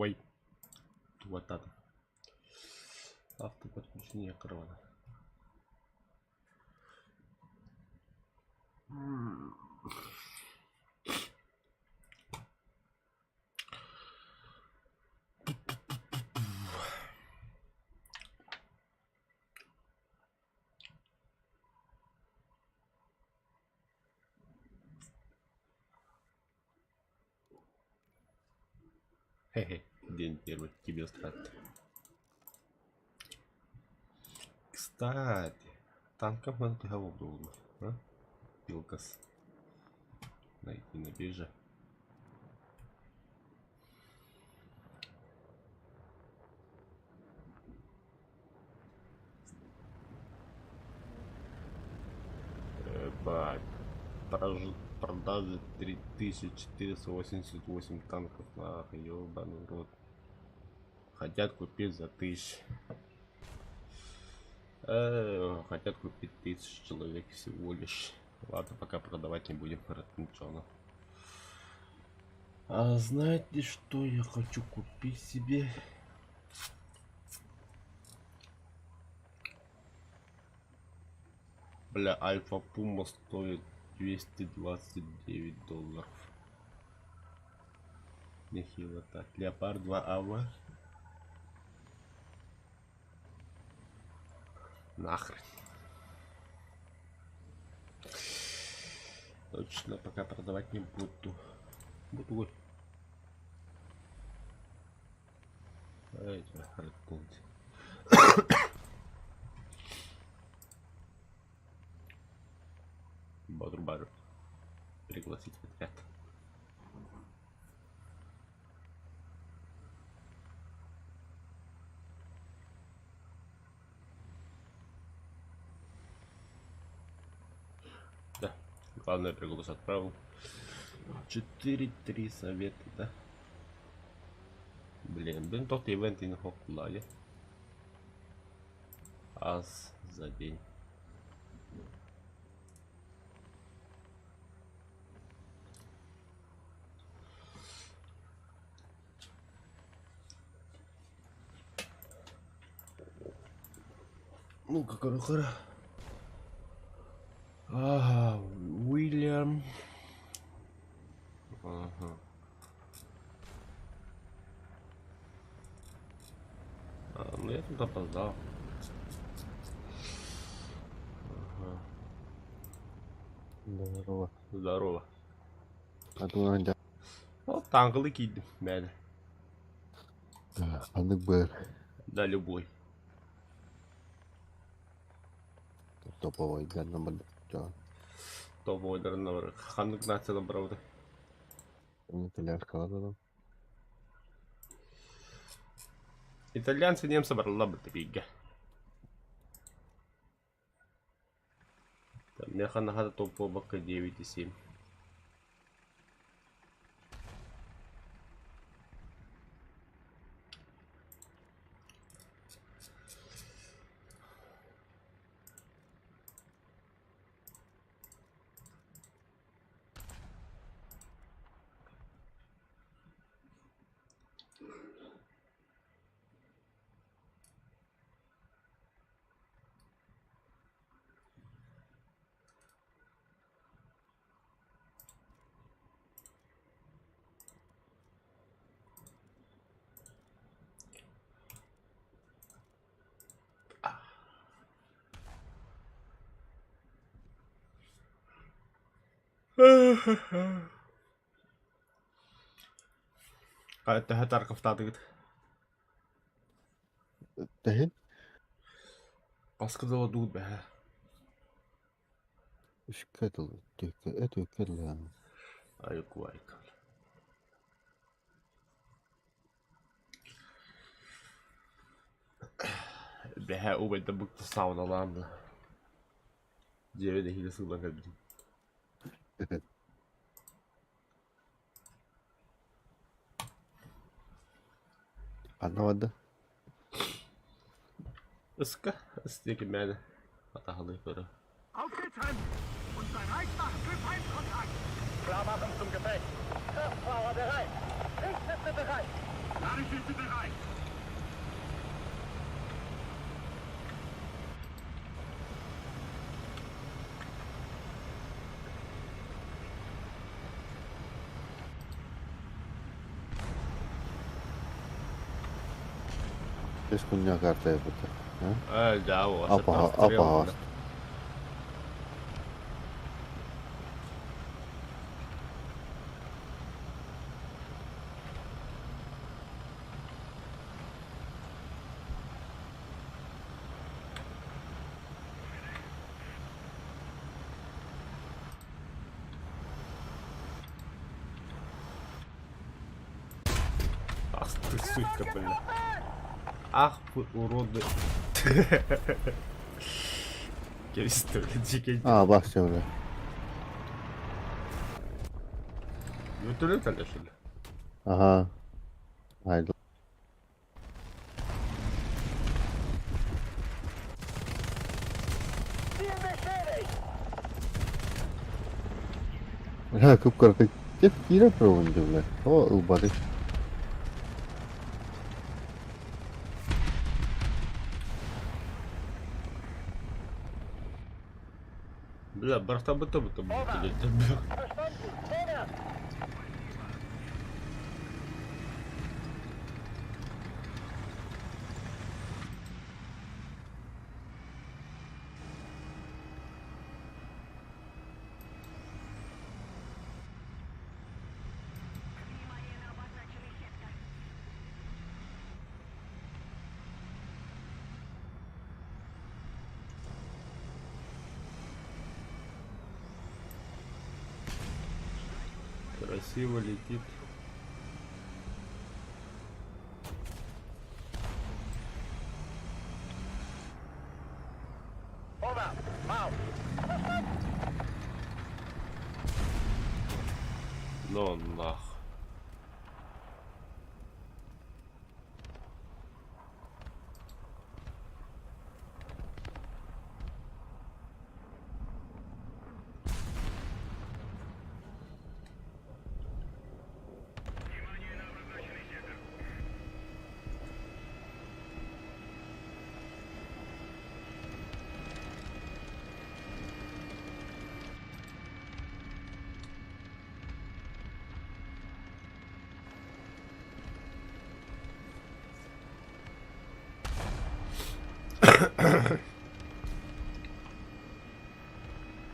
Ой, тугаттаатым. Автоподключение экрана. Хе-хе, день первый, киберстрат. Кстати, танков надо тыһа буолла, а? Пилкас. Найти на бирже. Ебать. Продажи 3488 танков нахуй, ебаный рот. Хотят купить за тысяч. Хотят купить 1000 человек всего лишь. Ладно, пока продавать не будем, ничего. А знаете, что я хочу купить себе? Бля, Альфа Пума стоит 229 долларов. Нехило так. Леопард 2 АВ. Нахрен. Точно пока продавать не буду. Буду. Бодру бару. Пригласить в отряд. Да, главное приглас отправил. 4-3 совета, да? Блин, блин, тот ивент не хокулае. Аз за день. Ну-ка, корохора. Ага, Уильям. Ага. А, ну я тут опоздал. Ага. Здорово. Здорово. А то Андя. Ол таңғылы кийдим бәді. Ханнык бэр. Да, любой. Топовой ганна бар. Топовойдарына бар. Ханнык нациядан барабыты. Итальянскалар Итальянцы немцы баралла битриге. Меха нахада топ бакка 9,7. Төһө таркафтаатыгыт? Тэһин? Баскыдыла дуут бэһэ. Үшкэ тыл түккэ өтүккэ тылаан. Айку айка. Бэһэ убайда букта сауналаан да. Дьиэбэ нэһиилэ сыылан кэлбитим. Ханна барда? Ыска, ыс диэки мээнэ атаһалыы көрө. Auf geht's, Hans! Und bereit machen für Feindkontakt! Klar machen zum Gefecht! Kraftfahrer bereit! Kriegsschütze bereit! Ladeschütze bereit. Без хуйня карта эбитэ. А, да, у вас Апаһа, это обстрел, апаһа. бля. Ах ты, сука, бля. Ах вы уроды. Кэбистэ, дьиэ Аа, бахса бля. Вертолет әле что ли? Аха. Айда. Ziel beschädigt. Бля, кып-кыракый деп киирэ турабын дии бля. Оо, ылбатый. Бля, барта бы то бы то Verstanden. Vorwärts. Красиво летит. Vorwärts. Marsch. Verstanden. Но нах.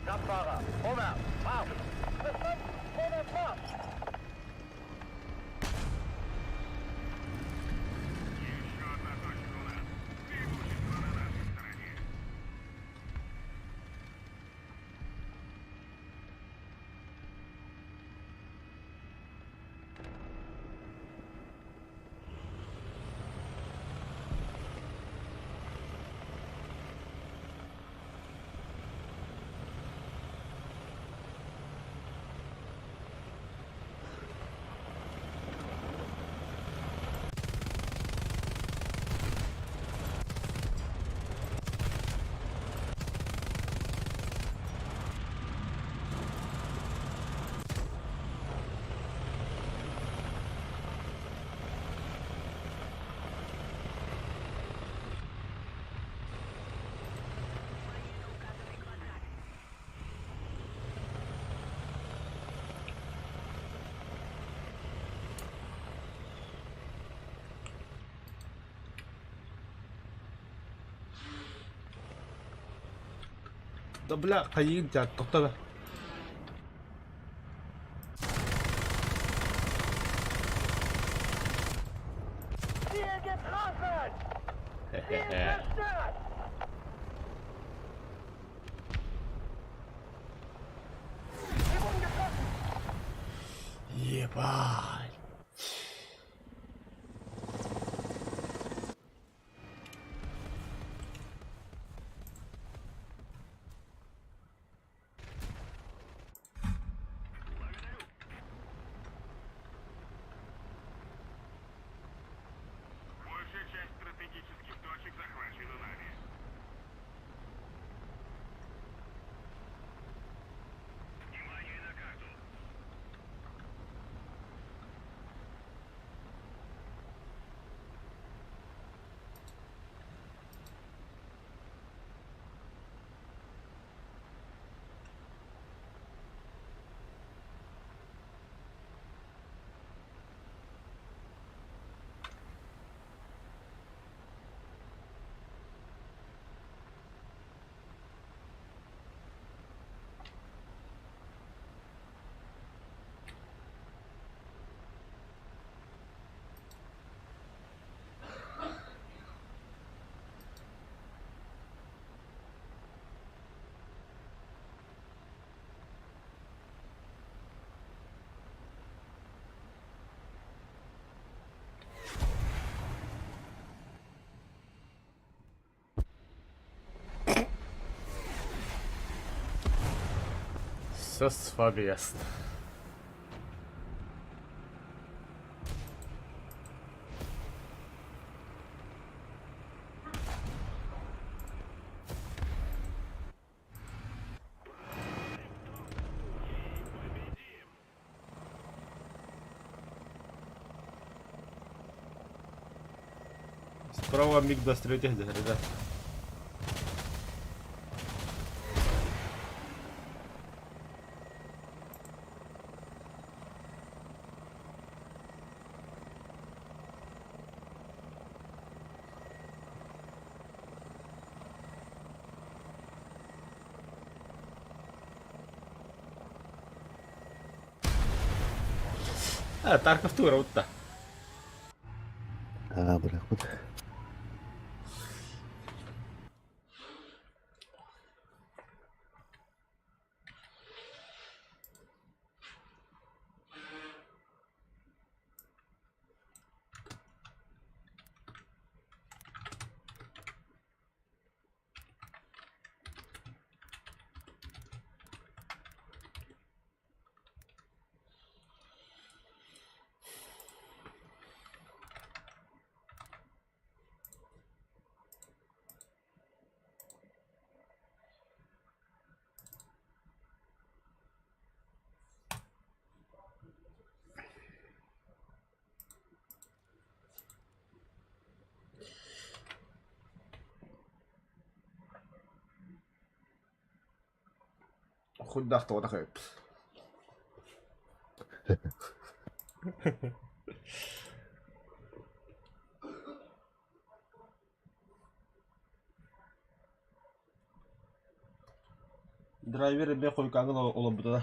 Kraftfahrer. Vorwärts. Marsch. Verstanden. Vorwärts, Marsch. Да бля, хайын тебя, тоқтады. Ziel getroffen. Ziel zerstört. Sie wurden getroffen. Ебать. Все с вами ясно. Справа миг до третьих, ребят. Э, Тарков тура утта. Аа бырахпыт. Goedendag Torgep. Драйвер эбэ хойукааҥҥын олорбута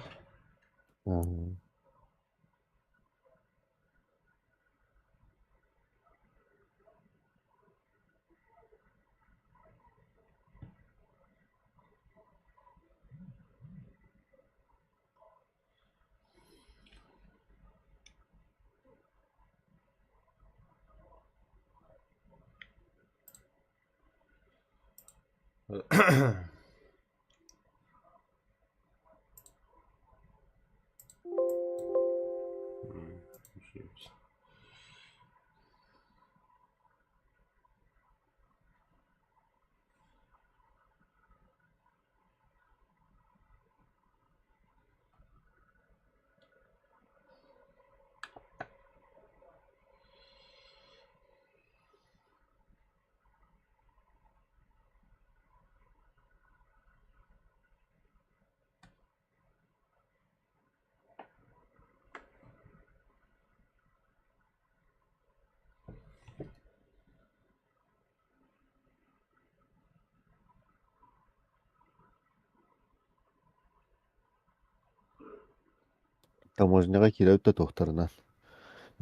Таможняҕа киирэ да туохтарынан,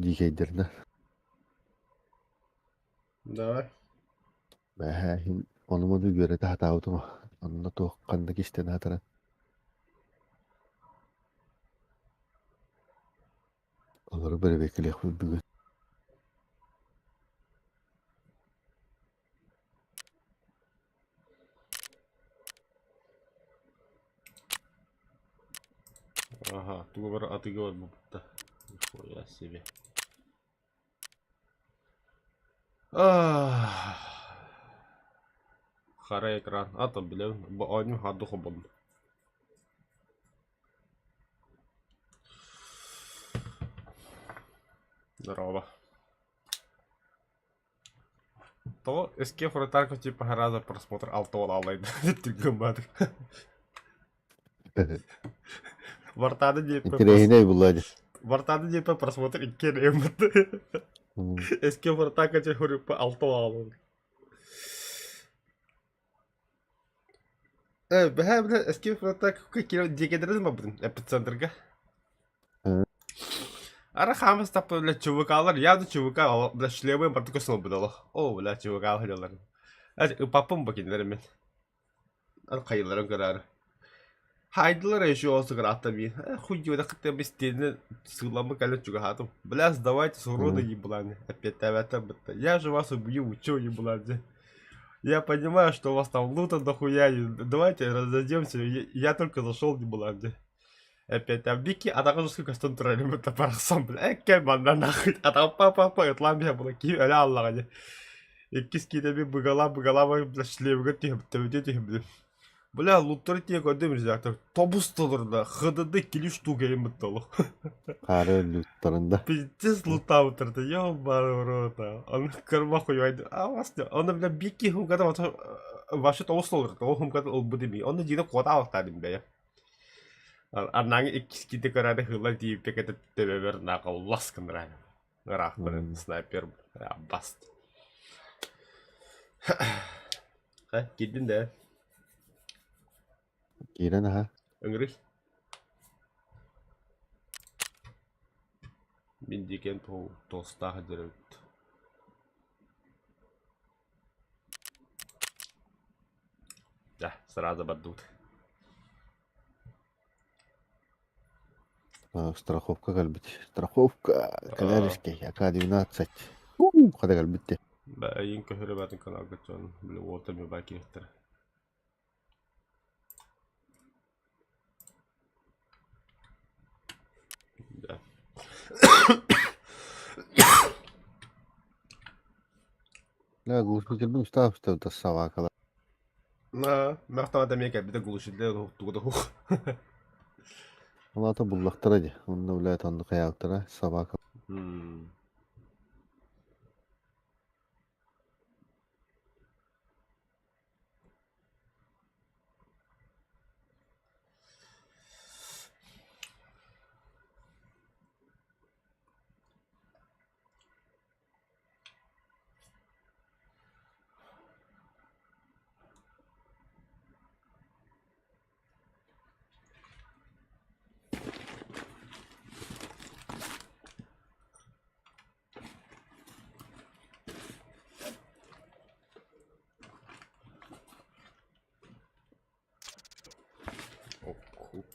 дьиикэйдэринэн. Давай. Бэһээ иһин ону-маны үөрэтэ сатаабытым, онно туох ханна кистэнэ сытарын. Олору бэрэбиэркэлиэхпит бүгүн. Ага, тугу бары атыыга барбыппыт Нихуя себе. Ах. Хара экран. Ата билэбин. Бу оонньуу хаардык холбонно. Здорово. Тоҕо Escape from Tarkov типа раза просмотр алта уол аалайда түргэн баатыр. Вартаны диэппэ Интэриэһинэй булла дии. Вартаны диэппэ просмотр иккиэн ыммыт. Escape from Tarkov хоруйпа алта уол Э, бэһээ бile Escape from Tarkov киирэн диэкэдэрин барбытым эпицентрга. Ара хаамыс таппы бля ЧВК-лар, я да ЧВК, бля шлемы барыта көстөн ылбыт олох. Оо, бля ЧВК сылдьаллар. Ыппаппын бу кинилэр мин. Хайыларын көрөөрү. Хайдылар еще осыгыраатта мин. Хуй диэбэтэх кытта бистиэнэ сыыламмыт кэлэн чугаһаатым. Бля, сдавайтесь, уроды ебланы. Эппиэттээбэттэр бытта. Я же вас убью, вы чё, ебланы? Я понимаю, что у вас там лута дохуя, давайте разойдемся, я только зашел, ебланы. Эппиэттээх Вики атаҕын устун көстөн турар ини барахсан бля эккэ манна нахуй атаҕым па па па ытлаан биһэ була киһи өлө аллаҕа дьэ. Иккис киһитэ быгалаа быгалаа бля шлемыгар түһэбит төбөтүгэр түһэбит. Бля луттары тиийэ көрдүм редактор тобус толорда ХДД кили штука иммит олох. Хаары луттарын да. Пиздец лутаабыттар да ёбаный в рот. Аны кырма хуйвайды. А вас Оны бля бикки хумката вообще тобус толорда ол хумката ылбыт ими. Оны дьиҥэ куотаабыттаа дим бэйэ. Арнааҥы иккис киитэ көрөөдө ыһыллан тиийбиккэ кэтэ төбөбөр наакаллас гыннаран ыраахтан снайпер баст. Киирдин да Киирэн аһа. Ыҥырый. Мин диэки туостаах дьарыгыт. Да, сразу бардыбыт. Страховка кэлбит. Страховка кэлэрискэй АК-12. Хата кэлбит де. Эйин көһөрө батын каналга дьон били уолта ми баа киһиттэр. Да. Да, глушителбин устаабыста тассаваакала. Махтама эмиэ кэлбитэ глушитель тугу да суох. Ол аата буллахтара дии. Онно блядь онно хайаабыттара собака.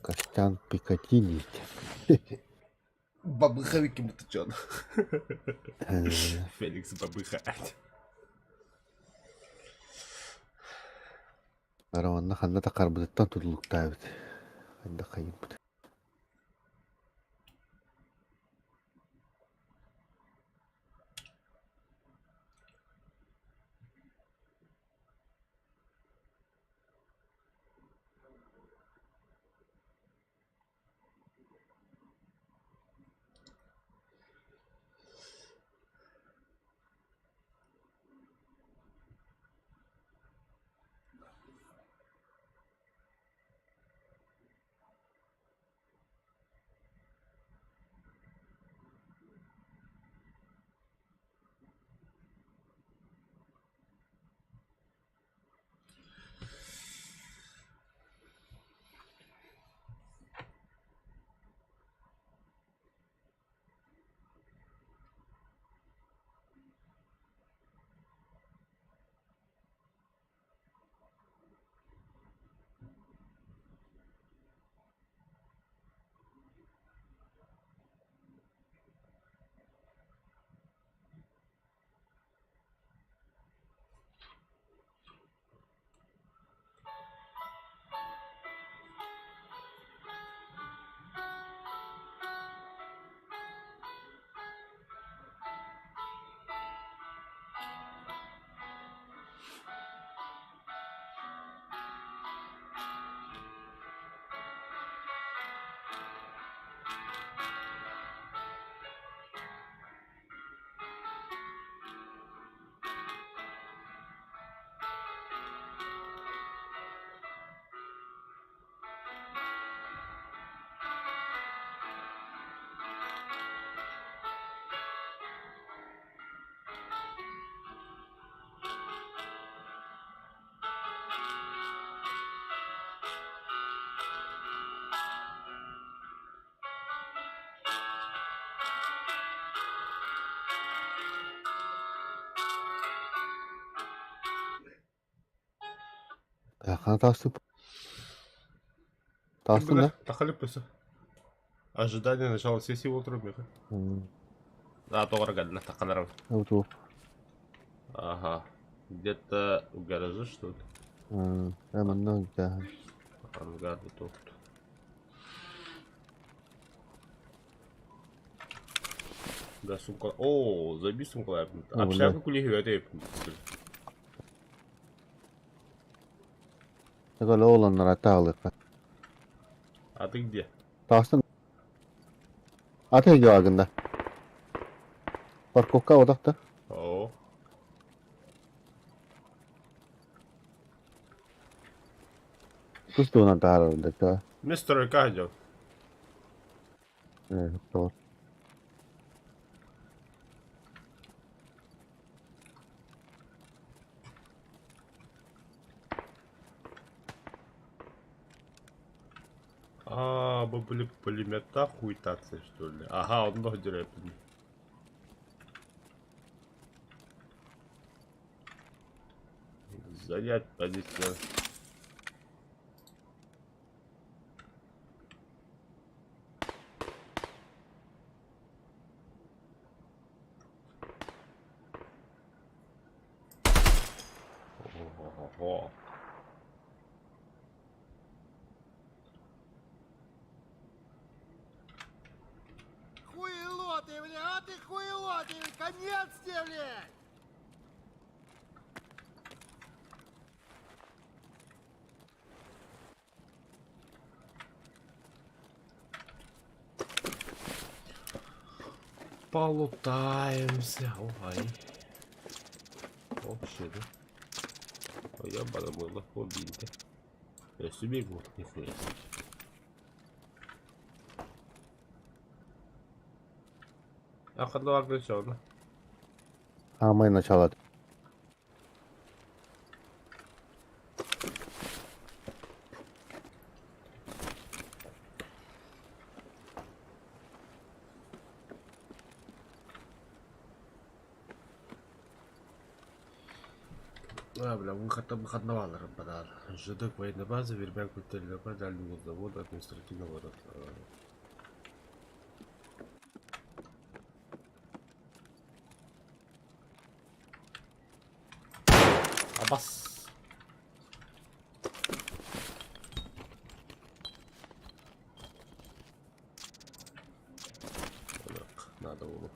Костян Пикатини. Бабыха Викимутчон. Феликс Бабыха. Ара онно ханна да харбытыттан тутулуктаабыт. Хайдах хайыппыт. Хана таастып. Таастың да? Тахалып өсө. Ожидание начала сессии отырып меха. Да, тоғыр кәлді, таққанарым. Оту. Ага. Где-то в гараже, что ли? Манна да. Ангар тут. Да, сумка. О, заби сумка. О, Общага кулиһүөтэ. Öyle oğlanlar hatta alırlar. А ты где? Тахсан аты агында. Парковка одақта. О. Тус туһунан таһаарарда да. Мистер Кадё. Doğru. А, мы были пулемета хуйтаться, что ли? Ага, он ног дерет. Занять позицию. Ого. Хуйло ты, бля, а ты хуйло ты, конец тебе, блядь! Полутаемся. Ой. О, щит. Ой, я мыло, убили. Я себе вот, нихуя себе. Ахадлар включен. Самое начало. А, бля, выход там выходного бадар. ЖД военной базы, Вербяк культурный дальнего завода, административного Абас. Так, надо было.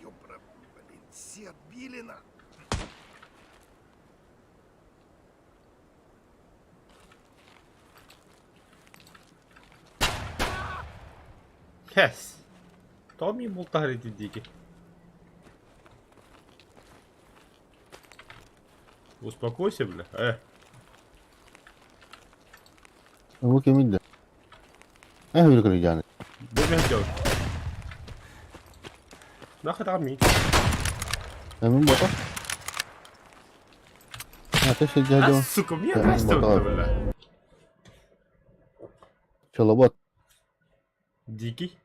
Ёбра, блин, все отбили на... Yes. Томми бултаһар ити дики. Успокойся, бля. Bu kimin de? Eh bir kere yani. Bu ne diyor? Нахуй там ми? Emin bota. Ateş А, edeceğim. сука, мне Да, нравится мотор. вот бля. Çalabat. Дикий.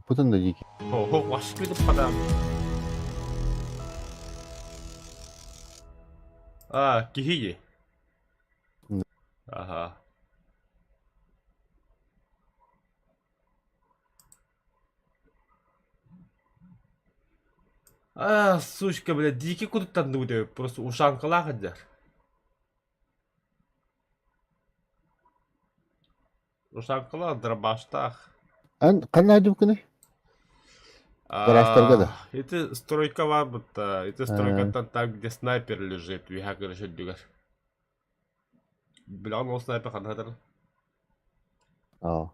Putun da diki. Ого, вашки подам. А, кихиги. Да. Ага. А, сучка, бля, дикий куда там будет, просто ушанкалах ходят. Ушанкалах, дробаштах. Эн kanna acım kını? Гаражтарга да? Ити стройка баар бытта. Ити стройкаттан там, где снайпер лежит, үөһэ кырыш үрдүгэр. Билэҕин ол снайпер ханна сытарын? Аа.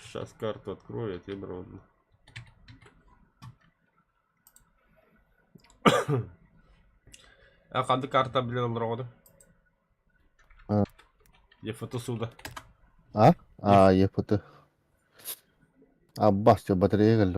Сейчас карту открою, я тебе ровно. А ханнык карта билэн олороҕун? А. ЕФТ суда. А? А, ЕФТ. Аббас, батарея кэллэ.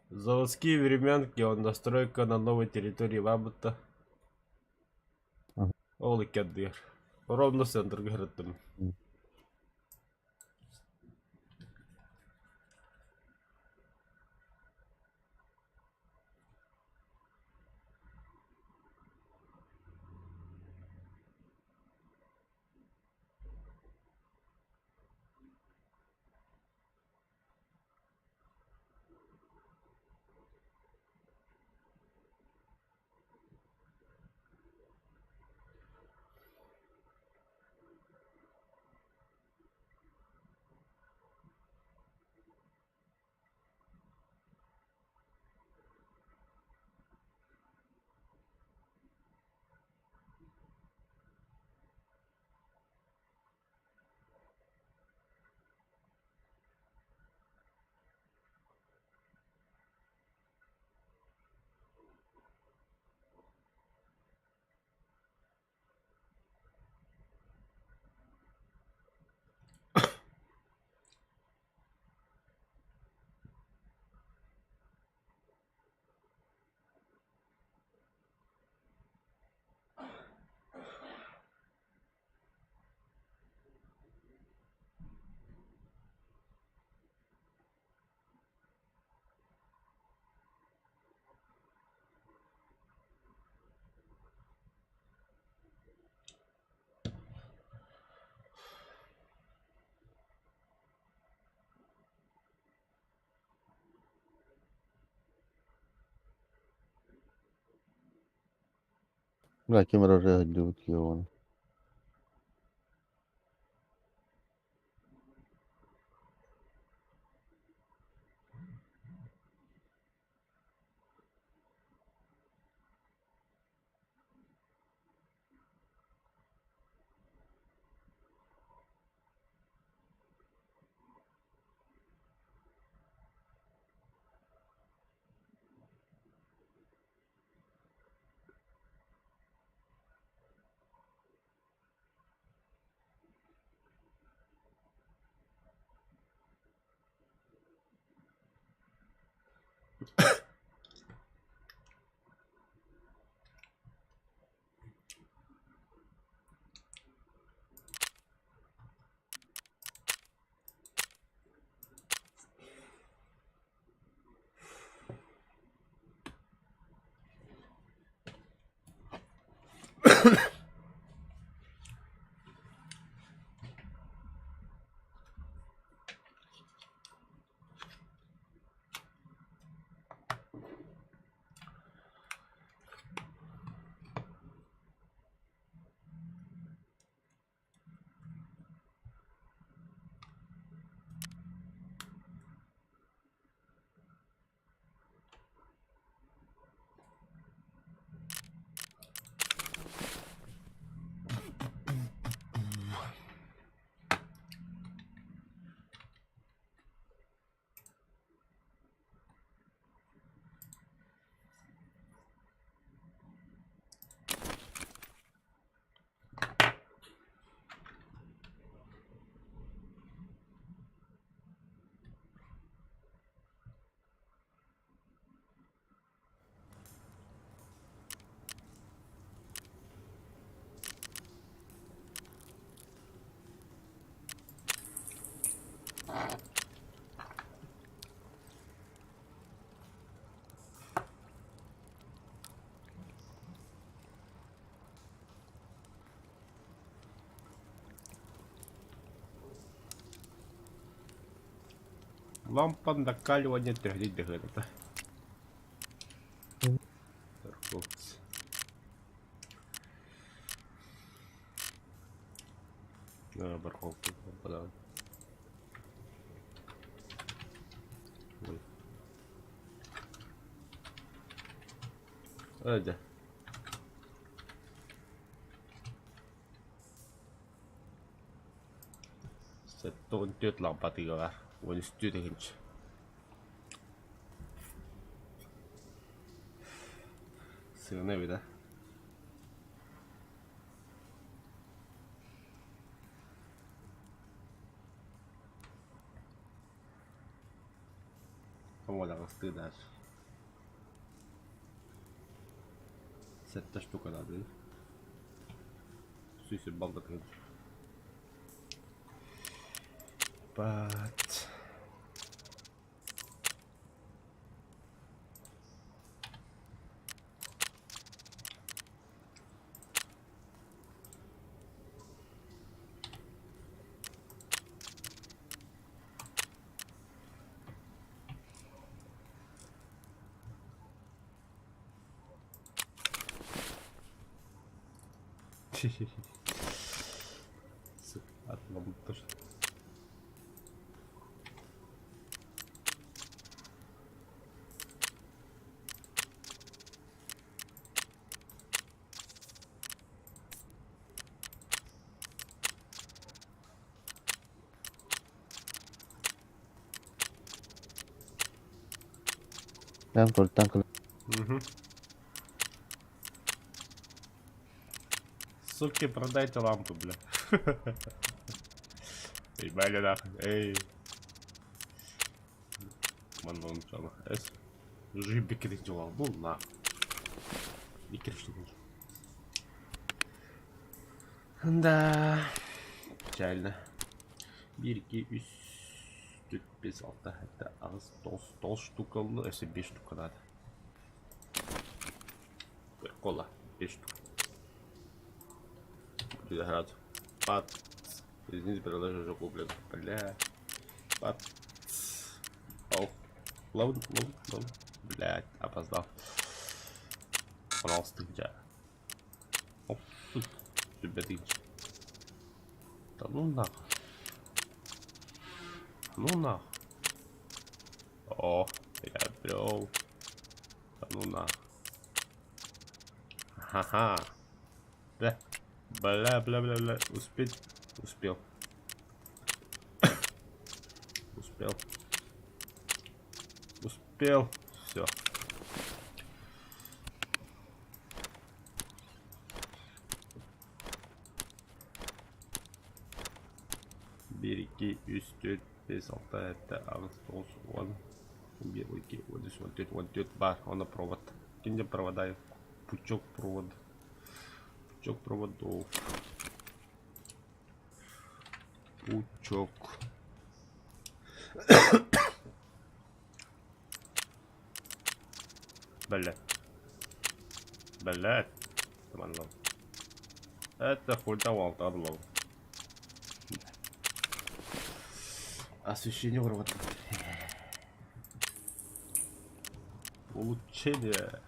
Заводские времянки, он настройка на новой территории Лабута. Ол икки ардыгар. Ровно центрга сырыттым. Бля, ким эрэ сылдьыбыт киһи оҕону. Лампа накаливания төһөнүй дэһыаната. Торговцы. На барахолку попадал. Ой. Öyle. 74 лампатыгар 13 тыһыынча. Сыана эбит а. Комодаҕыстыы даже. Сэттэ штука наада. Сүүс балдатын. But Atlamıttır. Эн куртан кыл Угу. Суки, продайте лампу, бля. Ебали нахуй. Эй. Манон чама. Эс. Уже бекерин жолал. Бул на. Бекер что Да. Печально. 1, 2, 3, 4, 5, 6, 7, 8, 9, 9 штука oldu. Өссө 5 штука надо. Кола. 5 штук. Виноград. Пат. Извините, предложение уже куплено. Бля. Пат. Ох. Ловн, ловн, ловн. Блядь, опоздал. Пожалуйста, где? Оп, тут. Ребята, Да ну нахуй. Ну нахуй. О, я брел. Да ну нахуй. Ха-ха. Бля. Бля, бля, бля, бля. Успеть. Успел. Успел. Успел. Все. Биир, икки, үс, түөрт, биэс, алта, сэттэ, аҕыс, тоҕус, уон, биир, икки, уон үс, уон түөрт, уон түөрт баар. Онно провод. Кинде провода? Пучок провод. Пучок проводов. Пучок. Блядь. Блядь. Манлал. Это хуйта валтарлал. Освещение урвато. Улучшение.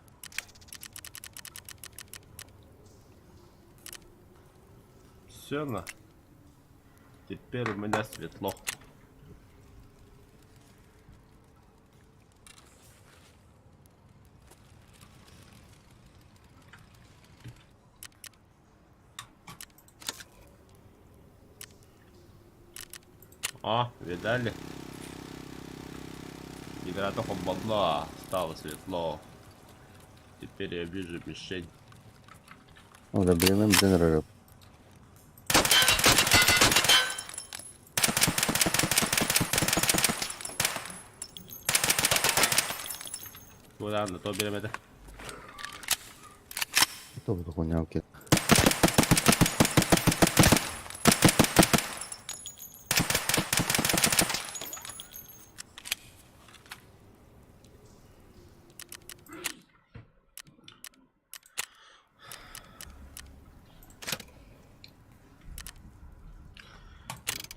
Все на. Теперь у меня светло. А, видали? Генератор бабла, стало светло. Теперь я вижу мишень. Одобрение бүтэн Куда на то берем это? Тобу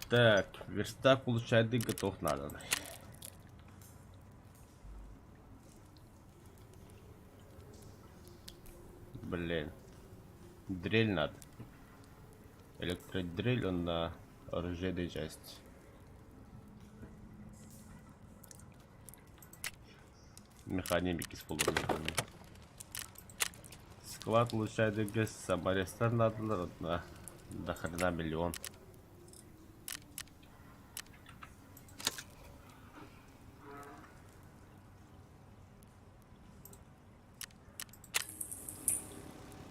Так, верстак улучшает готов надо. Дрель надо. Электродрель уонна оружейная часть. Механик иккис буолуон Склад улучшайдыга саморезтар наадалар уонна до хрена миллион.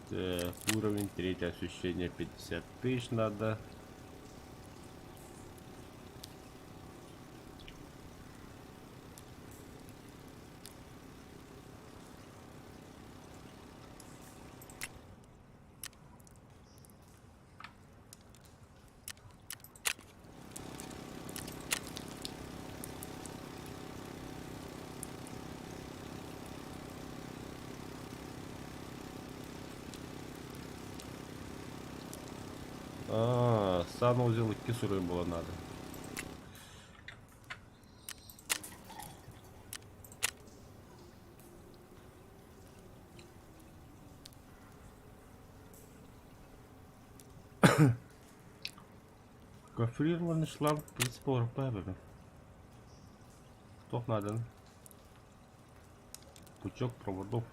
Так, уровень третье освещение 50 тысяч надо. А, санузел икки суруйун буолан наада. Гофрированный шланг, в принципе, урукка эбэбин. Туох нааданы? Пучок проводов.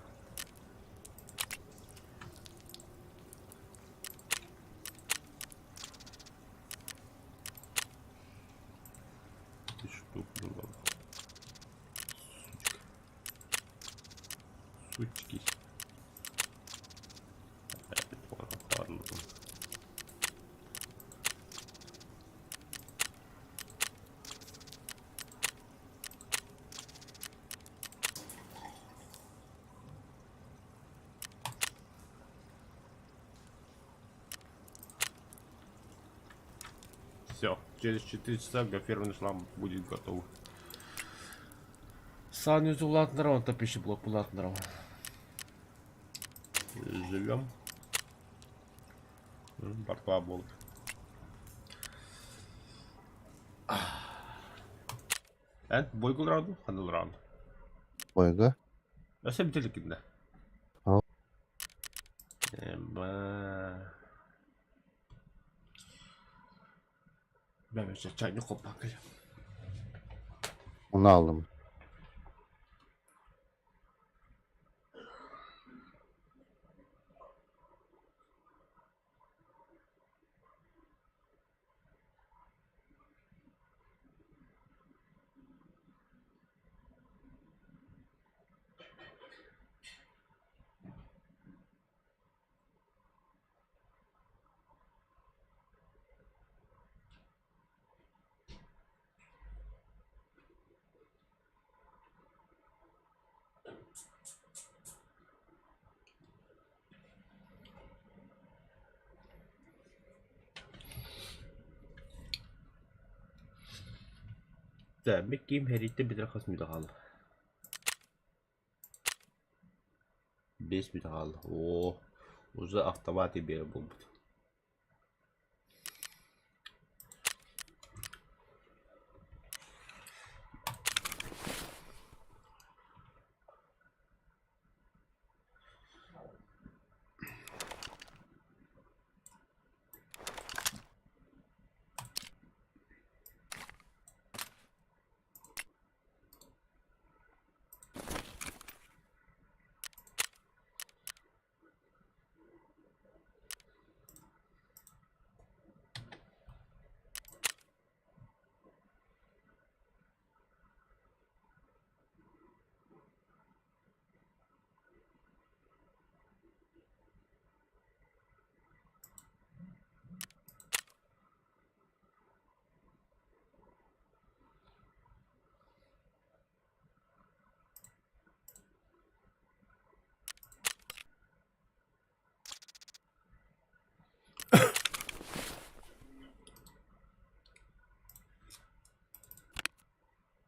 Штук было. Сучка. Сучки. Все, через 4 часа гофрированный шланг будет готов. Санузел улаатыннарар, онтон пищеблок улаатыннарар. Живем. Бартва буолбут. Эн бойгул раунд, ханыл раунд. Бойга? Өсө бүтэликкин да. Ал. Эба. Бәбәчә чайны коппакыл. Onu aldım. Так, ким хэриттэн бүтэр хас мүнүүтэ хаалла? 5 мүнүүтэ хаалла. Оо, уже автомат биэрэр буолбут.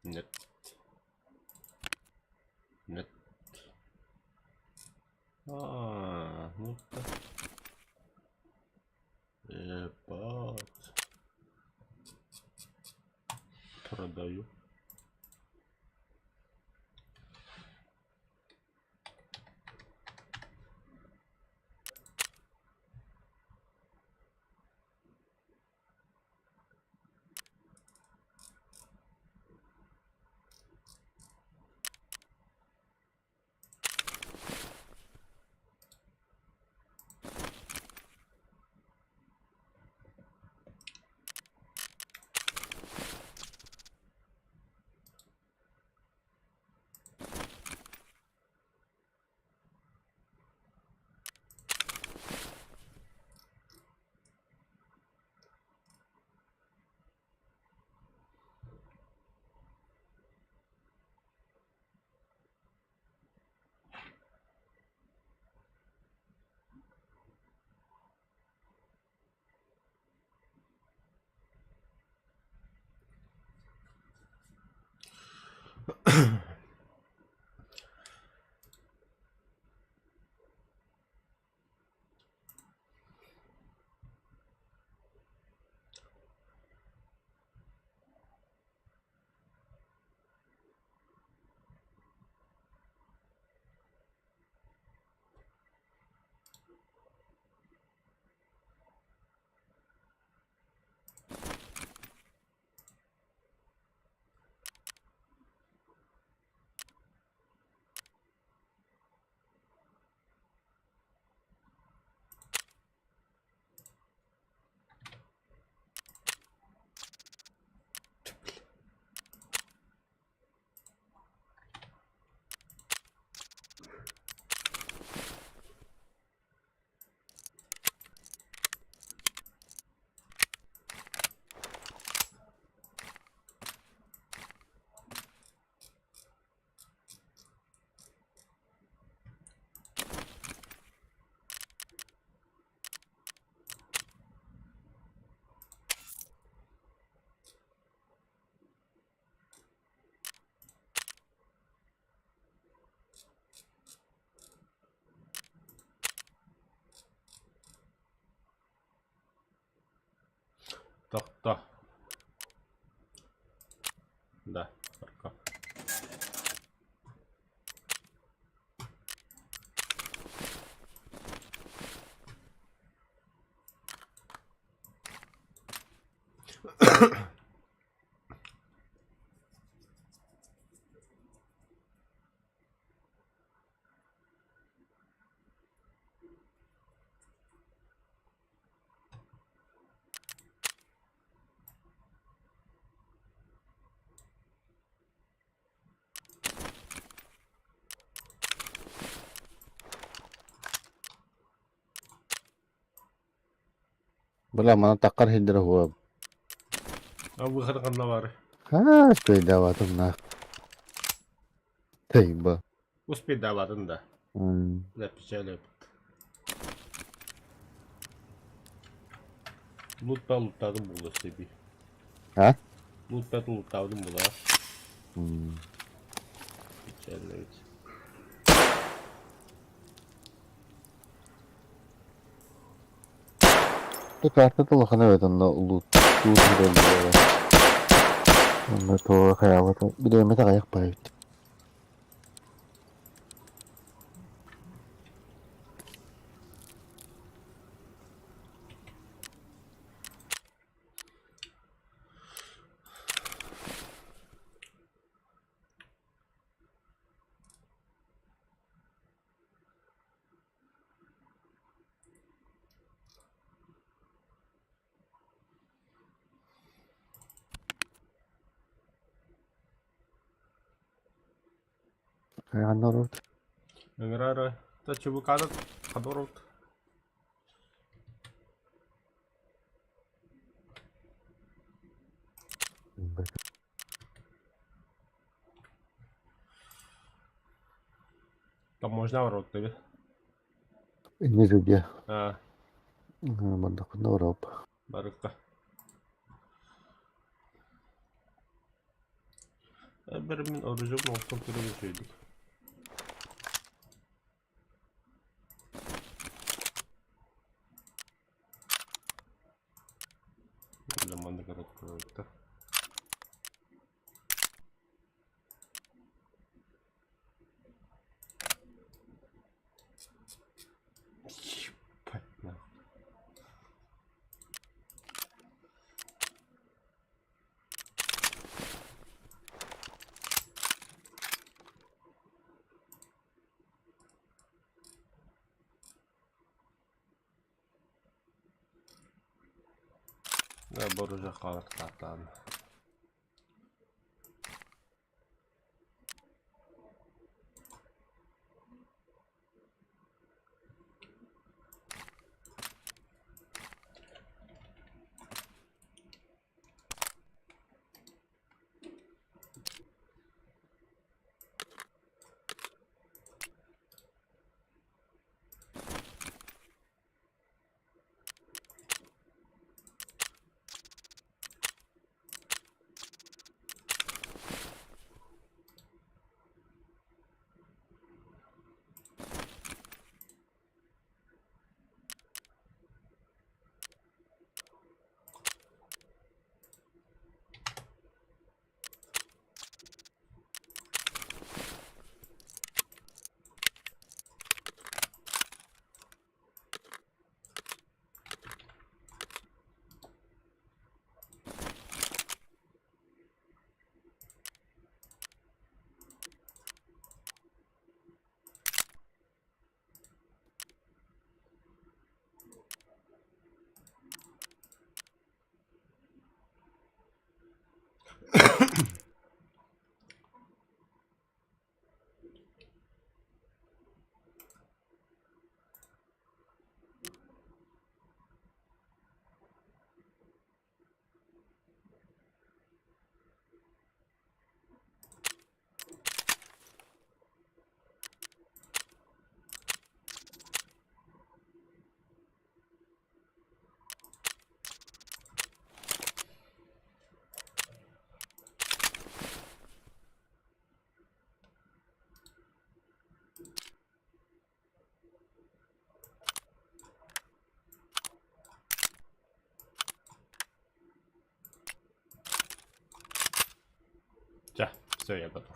Нет. Нет. А, ну так. Ебать. Продаю. Тохто. Да, парка. Бля, манан таххар иһиллэрэ уһуо. Абыхата ханна баар? Аа, успейдаабатым нах. Тыйба. Успейдаабатын да. Бля, печаль эбит. Лутта луттаадым буолуо себе. А? Лутта луттаабытым буолуо. Печально эбит. Бу картата улахан эбит онно лууттуур сирэ Онно туора хайаабата бириэмэтэ аҕыйах баар эбит. Ханна олорбут? Ыҥырар та чубукаада хадорут. Там можно ворот тебе? Инньэ сылдьа. А, Мандахпына ороп. барыкка. Бер мин оружием оҥостон көрөн үчүгэйдик. Маннык эрэ Ебать нахуй. Да, оружие хаалар таатаан. Все, я готов.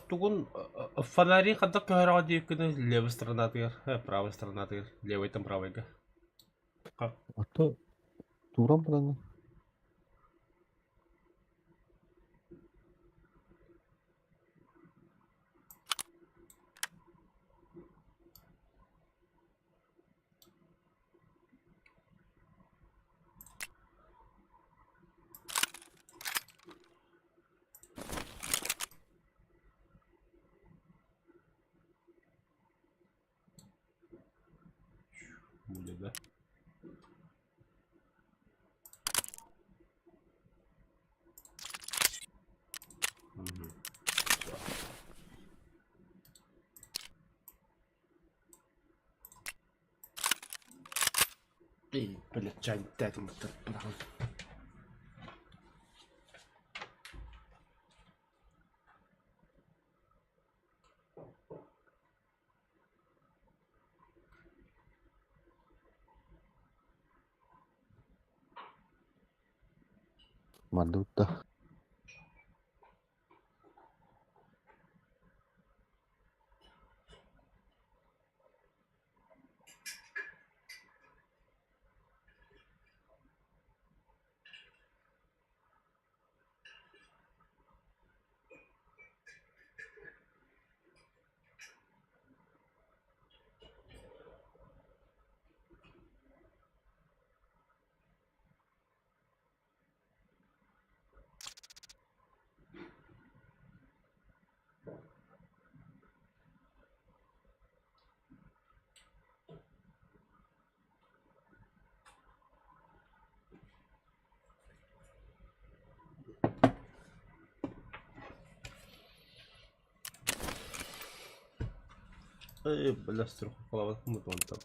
Тугун фонари хайдах көһөрөҕө диэбиккин левой сторонатыгар, правой сторонатыгар, левойтан правойга. Ото тууран бараҥҥын. Буде, да? Мгм. Эй, блядь, чай дядям Манна Эй, бля, страховка вон там.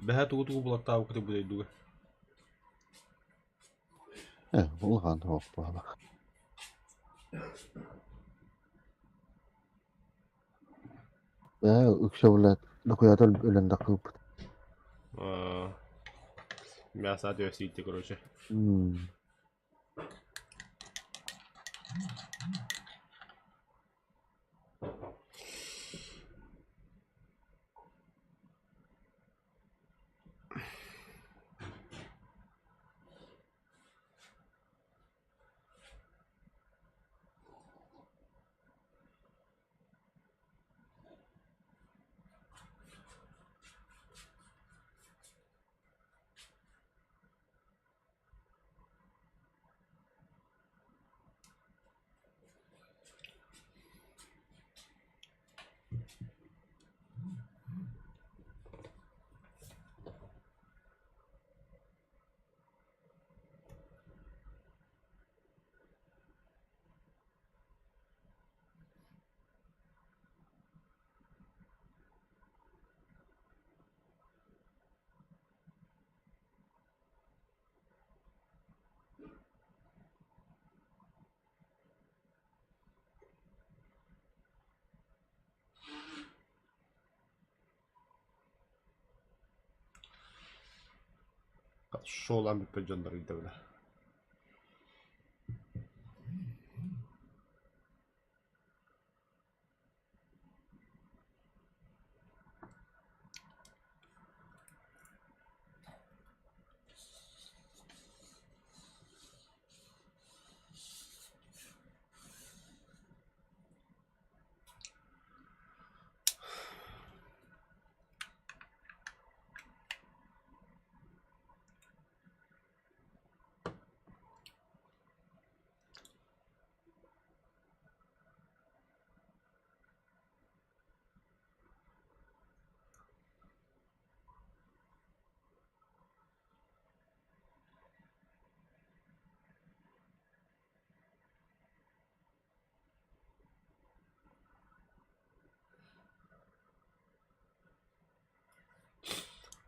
Бэһэ тугу-тугу булаттаабыккыт бу дойдуга? Улахан суох буолла. Үксэ блядь, дохуята өлөн да кыыппыт. Мясо отвезите, короче. Шоулаан бүппэт дьоннор ыйдабына.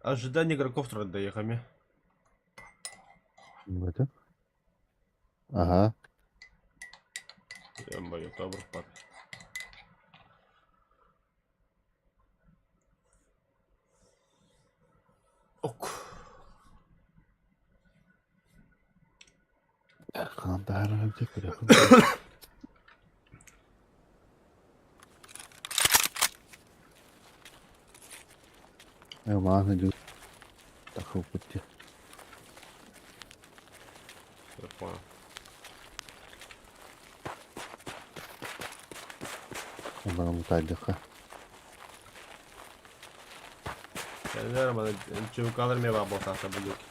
Ожидание игроков доехами. Это? Ага. Ё-моё, добр пар. Ок. Ханан Мааны тахыппыт Я понял. Онно мутаардыхха. Кэлэр маны чувкалар ме баар буолтаахтар бу диэки.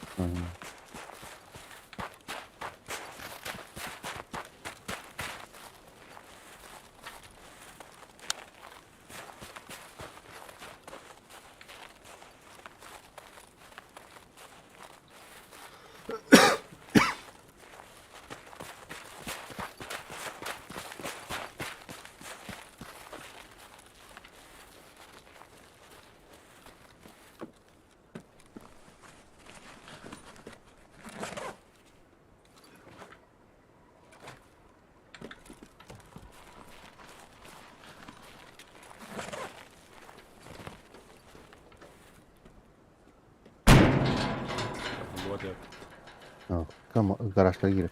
Вот я. Гаражка киирэр.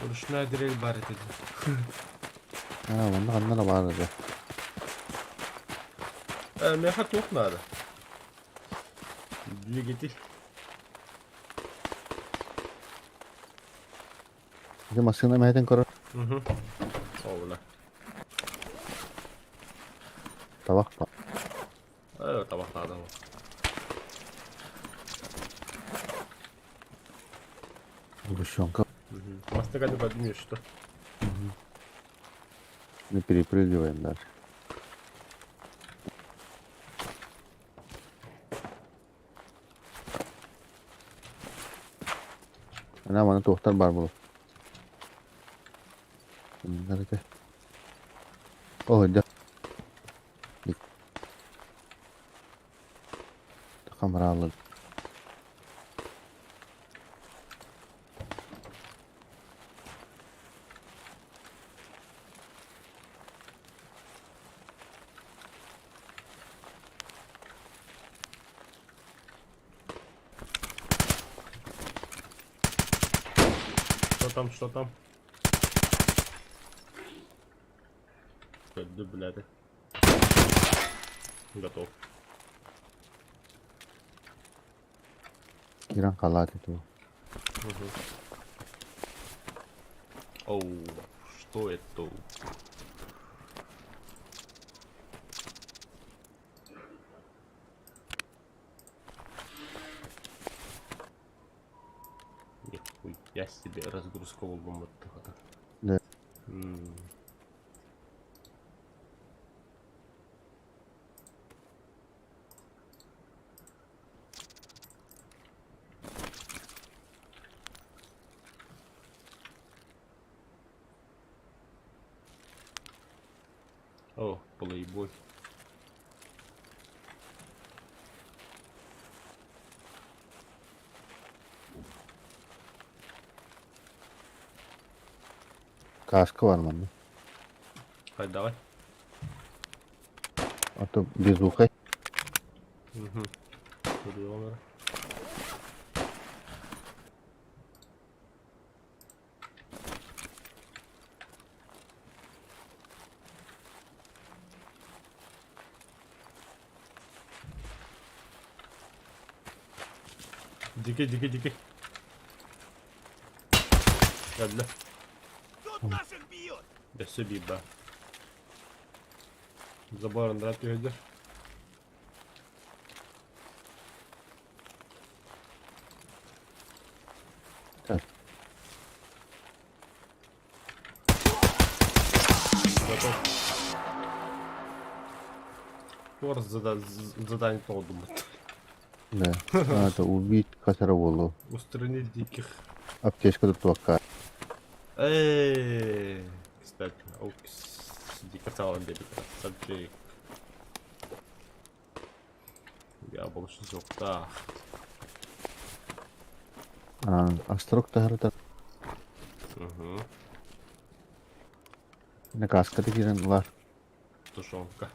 Ручная дрель баар этэ дии. Аа, манна ханна да баар этэ. Миэхэ туох наада? Двигатель. Ити массыына мэһэтин көрөр. Угу. Ол Табах ба. Табах наада. Сгущенка. Угу. Мастыга не поднимешь, что? Не перепрыгиваем даже. Ана маны туохтар баар буолуо. Ыннар этэ. О, дьэ. Хамраалар. Что там, что там? Да, блядь. Готов. Киран халаат эту. Угу. Оу, что это? Нихуя себе разгрузка вот Да. О, плейбой. Кааска бар манна. Хай, давай. А то безухай. Угу. Дикий, дикий, дикий. Кэллэ. Тут наших бьют! Өссө биир баар. Забор анараа түһэллэр. Так. Готов. Туох задание тоҕо думмут. Да. Надо убить косороволу. Устранить диких. Аптечка туттуохха. Эй, кстати, дикий салон дебит, красавчик. Я больше суохтаах. Острог таһарыта. Угу. Наказка киирэн ылар. Тушенка.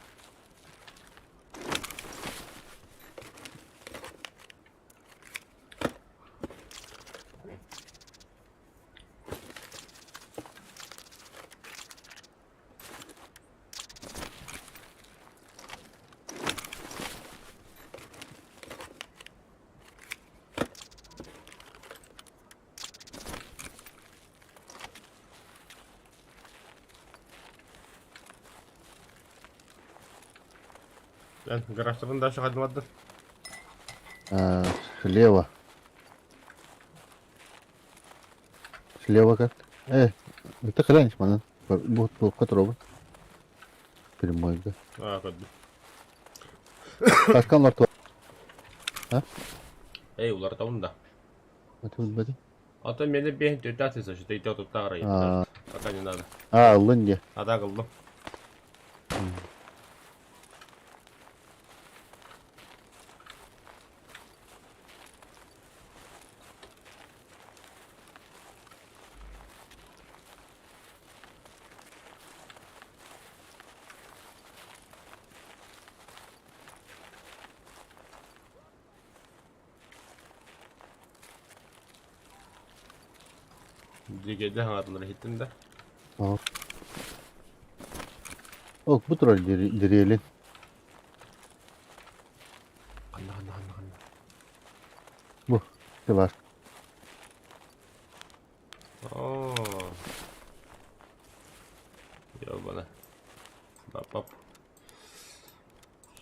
Эн гаражтарын дальше хадымадын. Слева. Слева как? Это хрень, манан. Бу туохха туробун. Прямой да. А, көрдүм. Каскан лар Эй, уларытабын да. Бати. А то мени бэйэн төрдө значит, идет тут А. Пока не надо. А, ыллын дии. А так ыллым. Дигеде хаҥатылар иһиттим да. Ок, бу турар дириэлин. Ханна, ханна, ханна, ханна. Бу. Бар. О. Ёбана. Бап-бап.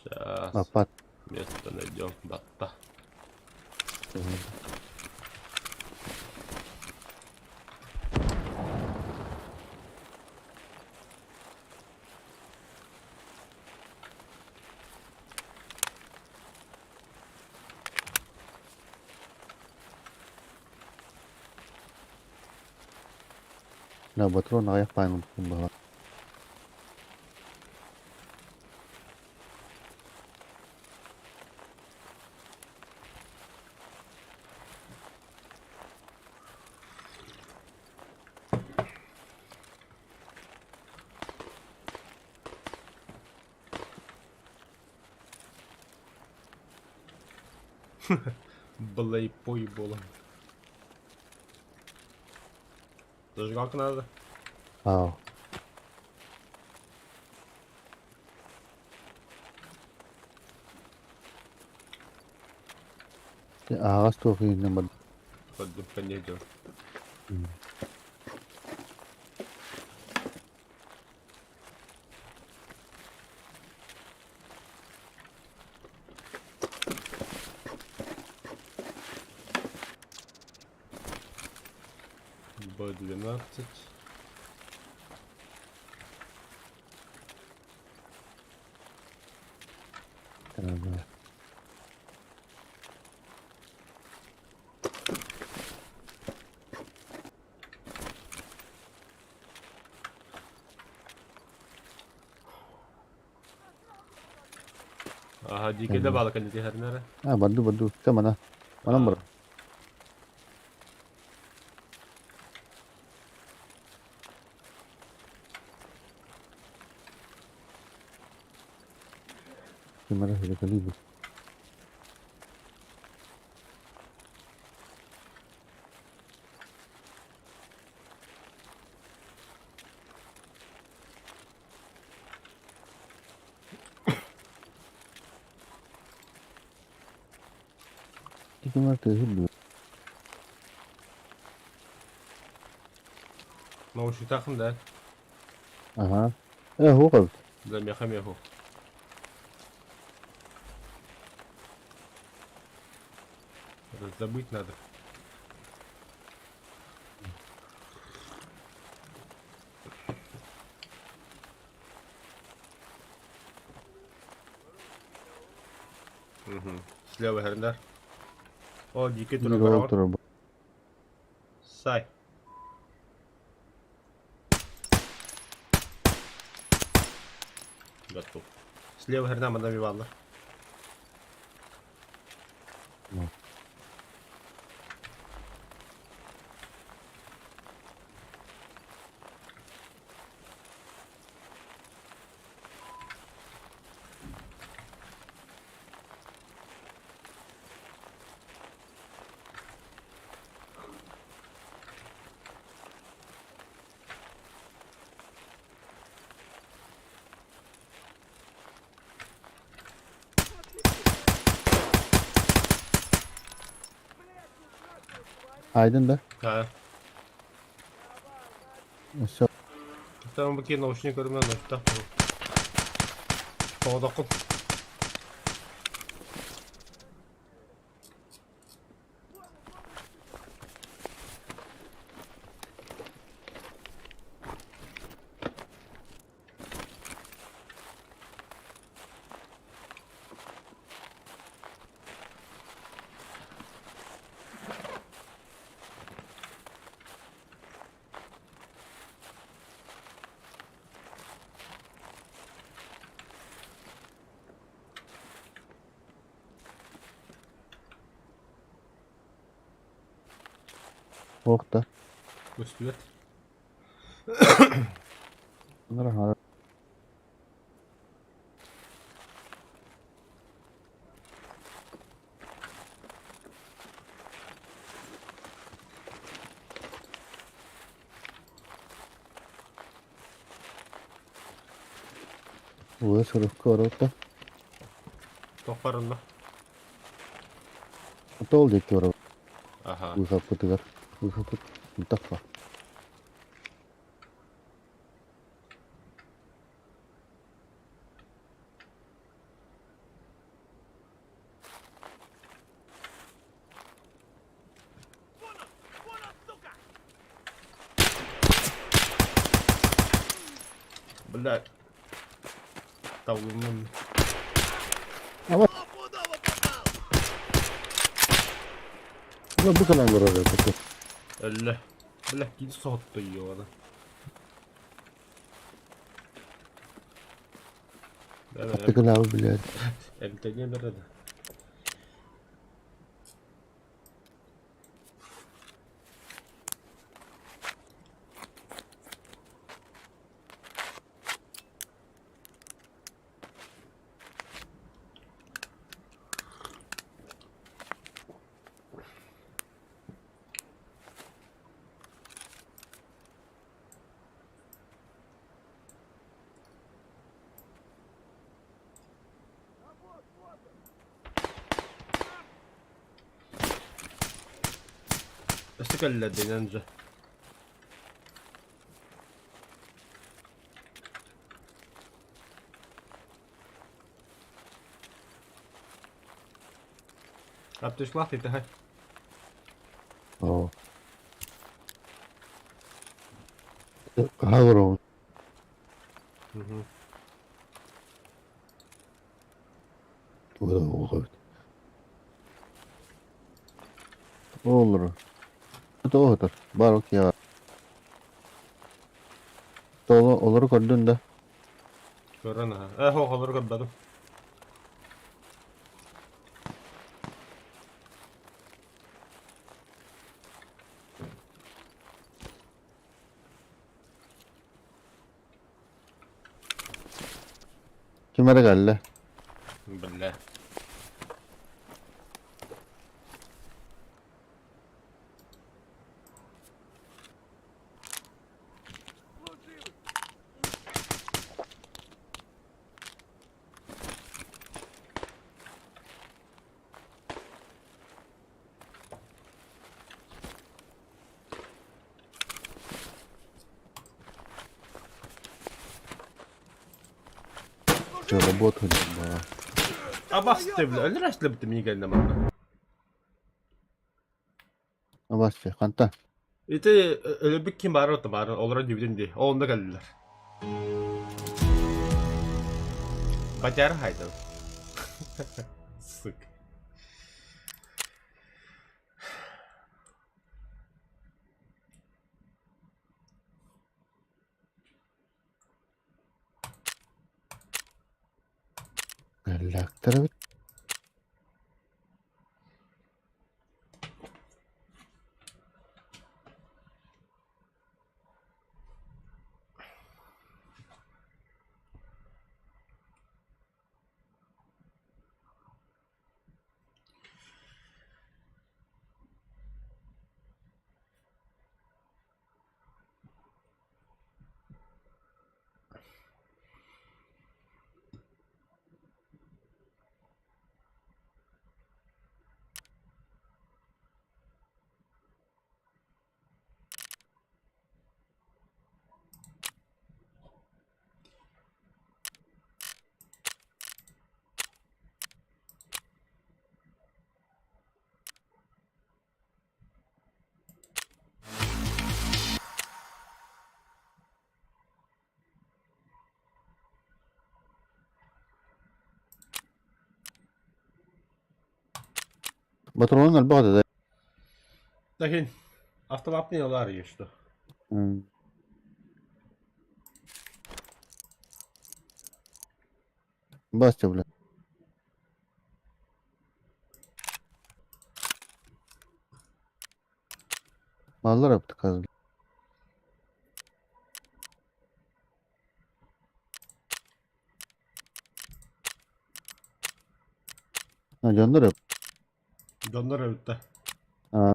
Сейчас Лапат. место найдем. Батта. На патрон аҕыйах баайын баҕар. Блейпой буолан. Зажигалка надо. Аа. Аҕас туох иһинэн бар. Поддым конец. Б12. Да. Ага, дикеде балык не тихернere. А, барду, барду. Все, мана. Манан бар. Кимара хиликалибы. Ити тыаһы Наушниктааххын да? Аха. Э, хуох эбит. Да, миэхэ эмиэ суох. Раздобыть надо. Угу. Слева хердар. О, дикий Биир турар. ол турар. Сай. Готов. Слева херна мадам Ивановна. Aydın да? Ha. Өссө Там бу наушник көрүмэн наушниктаах Тоҕодоххун. Суох да. Көстүбэт. Bunlar Уэ сурукка оротта. Туох баар онно? Тоол диэки оро. Аха. Ыһаппытыгар. Ыһаппыт. Тахха. Вон он! Вон он, сука! Блядь. Таллымын. Стопудово попал! Бу бу канал барар эбит. Өллө. Бля, кини соһутта ёбана. Аттыгылаабы билэр. Эмтэниэн эрэ да. Өссө кэллэ дэнэн дьэ. Аптечкалаах титэһэ. Оо. Хаһа Угу. Олорор. Олорор. Тоҕо Бар окей. Тоҕо олору көрдүн да? Көрөн аха. Э, хоох олору көрбөтүм. Ким эрэ кэллэ? Биллэ. Пчелобот баҕа. Абасты, бля, өлөр бит миигэннэ манна. Абасты, ханта? Ити өлөрбүт ким баар отто баар олорон дибитин дии. Ол онно кэллилэр. Батяр хайдан. Сука. Эллээхтэр эбит. Ботуруон элбэх этэ да? Такин автоматный алар что. Бастя, бля. Маллар эбит қазір. А, дьоннор эбит. Дьоннор эбит да. А.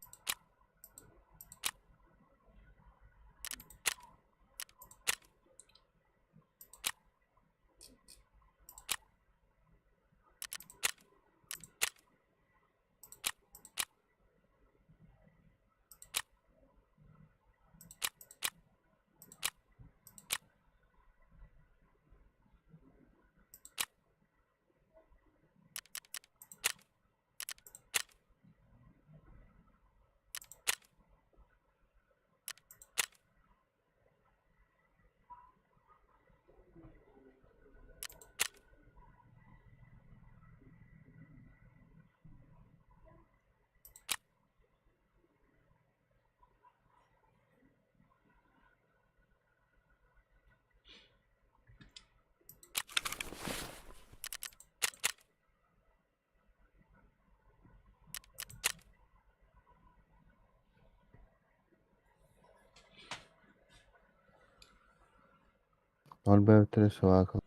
Ол бэйэтэ собака.